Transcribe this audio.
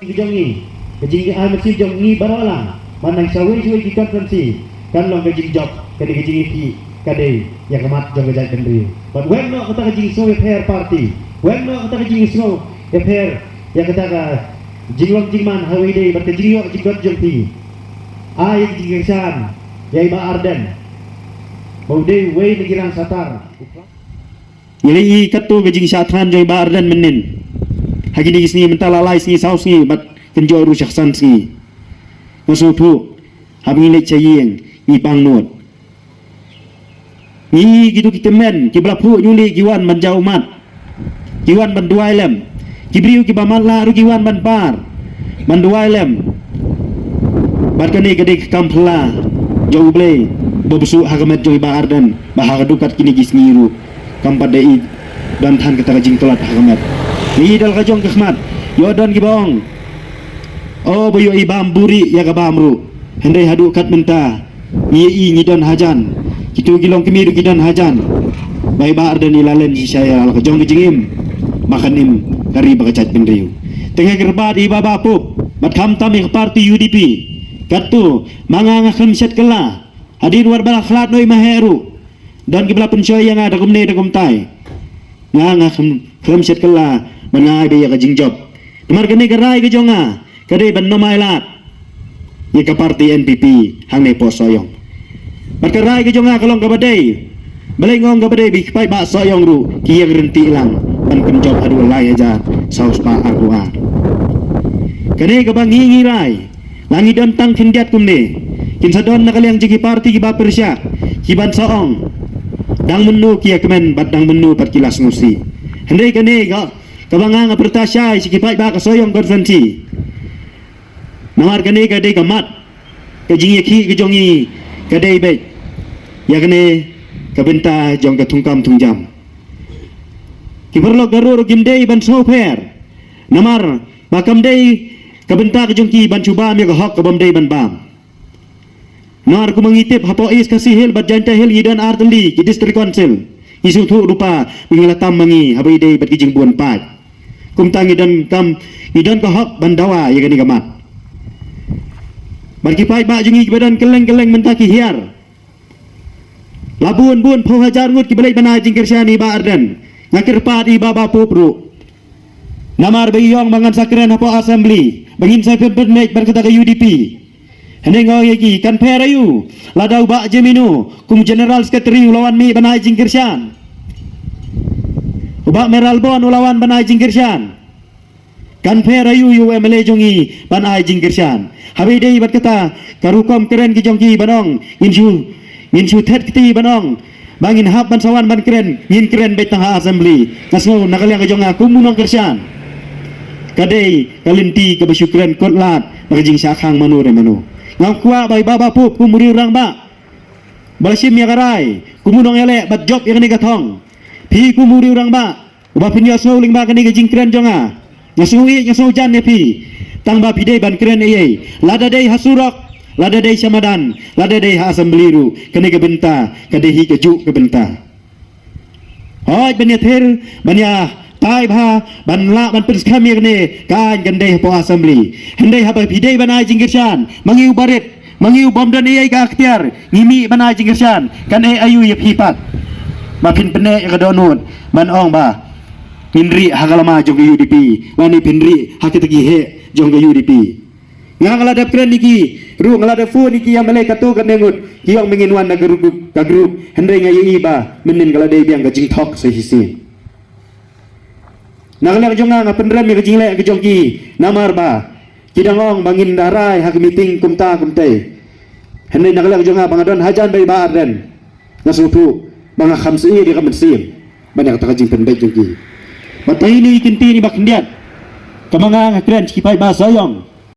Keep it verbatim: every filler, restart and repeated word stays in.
Jong ngi, ka jing ai mynsiem jong ngi baroh lang, man nang shawei shawei ki constituency, kan long ka jingjop, ka dei ka jingïakhih, ka dei ïa ka mat jong ka jaitbynriew. Bad weng noh kata ka jingsngew ïapher party, weng noh kata ka jingsngew ïapher ïa kata ka jinglong jingman ha wei dei bad ka jingïoh jingkot jong phi. Ai ka jingkyrshan ïa i Bah Ardent ba u dei uwei na ki rang shatar. Ngi la ïohi katto ka jingshah thngan jong i Bah Ardent mynnin. Ha kine ki sngi mynta la lai sngi saw sngi bad kynjoh ruh shah san sngi. Nga sngewthuh haba ngi leit sha ïing ngi pang nud. Ngi kito ki tymmen kiba la phuh ïuli ki wan ban jaw mat, ki wan ban duwai lem. Ki briew kiba matlah ruh ki wan ban par, ban duwai lem. Bad kane ka dei ka kam phylla jong U Blei ba buh shuh ha ka met jong i Bah Ardent ba ha ka dukhat kine ki sngi ruh kam pat da i don than kata ka jingtlot ha ka met. Ngi da la ka jong ka khmat ïoh don kiba ong, o ba ïoh i bam buhrieh ïa ka bam ruh. Hynrei haduh katne mynta ngi ïohi ngi don hajan, kito ki longkmie ruh ki don hajan. Ba i Bah Ardent i la len shisha ïa la ka jong ka jingim ba kan im ka ri bad ka jaitbynriew. Te nga kyrpad ïa i Bah Bah Pup bad khamtam ïa ka party U D P. Katto ma nga nga khlem shet kylla. Hadien wat ba la khlad noh i Maheh ruh, don kiba la pynshoi ïa nga da kumne da kumtai. Nga nga khlem, khlem shet kylla ban nga ai beit ïa ka jingjop. Namar kane ka rai ka jong nga ka dei ban nym ailad ïa ka party N P P hangne hapoh Sohiong. Bad ka rai ka jong nga ka long kaba dei. Balei nga ong kaba dei? Ba ki paidbah Sohiong ruh ki ïeng ryntih lang ban pynjop haduh lai hajar saw spah arphew ar. Kane kaba ngi ngi rai, la ngi don tang khyndiat kumne. Kin sa don na ka liang jong ki party kiba pyrshah, kiban sa ong dang mynno ki ïa kmen bad dang mynno pat ki la sngewsih. Hynrei kane ka, kaba nga nga pyrta shai sha ki paidbah ka Sohiong constituency. Namar kane ka dei ka mat, ka jingïakhih ka jong ngi ka dei beit ïa kane ka bynta jong ka thungkam thungjam. Ki paralok baroh ruh kim dei ban sngewpher. Namar ba kam dei ka bynta ka jong ki ban shu bam ïa ka hok ka bym dei ban bam. Namar kumba ngi tip hapoh East Khasi Hills bad Jaintia Hills ngi don artylli ki District Council. Ngi sngewthuh ruh ba ngi la tam ma ngi haba ïadei bad ki jingbun paid. Kumta ngi don kam, ngi don ka hok ban dawa ïa kane ka mat. Bad ki paidbah jong ngi kiba don kylleng kylleng mynta ki hiar. La bun bun phew hajar ngut kiba leit ban ai jingkyrshan ïa i Bah Ardent. Nga kyrpad ïa i Bah Bah Pup ruh. Namar ba i ong ba ngan sa kren hapoh Assembly ba ngin sa pynbeit bad kata ka U D P. Hynrei nga ong ïa ki, kan pher aïu lada u Bah Jemino kum General Secretary u la wan mih ban ai jingkyrshan, u Bah Mayralborn u la wan ban ai jingkyrshan. Kan pher aïu ïa u M L A jong ngi ban ai jingkyrshan? Haba ïadei bad kata ka rukom kren ki jong ki ban ong ngin shu, ngin shu thet kti ban ong ba ngin hap ban sa wan ban kren, ngin kren beit tang ha Assembly. Nga sngew na ka liang ka jong nga kum u nongkyrshan, ka dei ka lynti kaba shu kren kut lad na ka jingshah khang mano re mano. Nga kwah ba i Bah Bah Pup kum u rangbah ba la shim ïa ka rai, kum u nongïaleh bad jop ïa kane ka thong. Phi kum u rangbah uba phin ïohsngew lyngba kane ka jingkren jong nga, nga sngew ïeit nga sngew jan ïa phi. Tang ba phi dei ban kren ei ei, lada dei ha surok, lada dei sha madan, lada dei ha Assembly ruh, kane ka bynta ka dei hi kajuh ka bynta. Hooid, ban ïathir, ban ïatai bha, ban lah ban pynskhem ïa kane ka aiñ kan dei hapoh Assembly. Hynrei haba phi dei ban ai jingkyrshan ma ngi u barit, ma ngi u bym don ei ei ka iktiar, ngi mih ban ai jingkyrshan, kan ei aïu ïa phi pat ba phin pyneh ïa ka dohnud ban ong ba ngin rieh ha ka lama jong ka U D P lane phin rieh ha kita ki heh jong ka U D P? Nga, nga la dep kren ïa ki ruh, nga la dep phone ïa ki ïa ma lei katto katne ngut, ki ong ba ngin wan na ka group, ka group. Hynrei nga ïohi ba mynnin ka la dei biang ka jingthok sa shisien. Na ka liang jong nga, nga pynrem ïa ka jingleh ka jong ki, namar ba ki dang ong ba ngin da rai ha ka meeting kumta kumtei. Hynrei na ka liang jong nga ba nga don hajan bad i Bah Ardent, nga sngewthuh ba nga kham sngewsih ïa ka mynsiem ban ïa kata ka jingpynbeit jong ki. Bad tang ine i kyntien iba khyndiat kaba nga, nga kren sha ki paidbah Sohiong.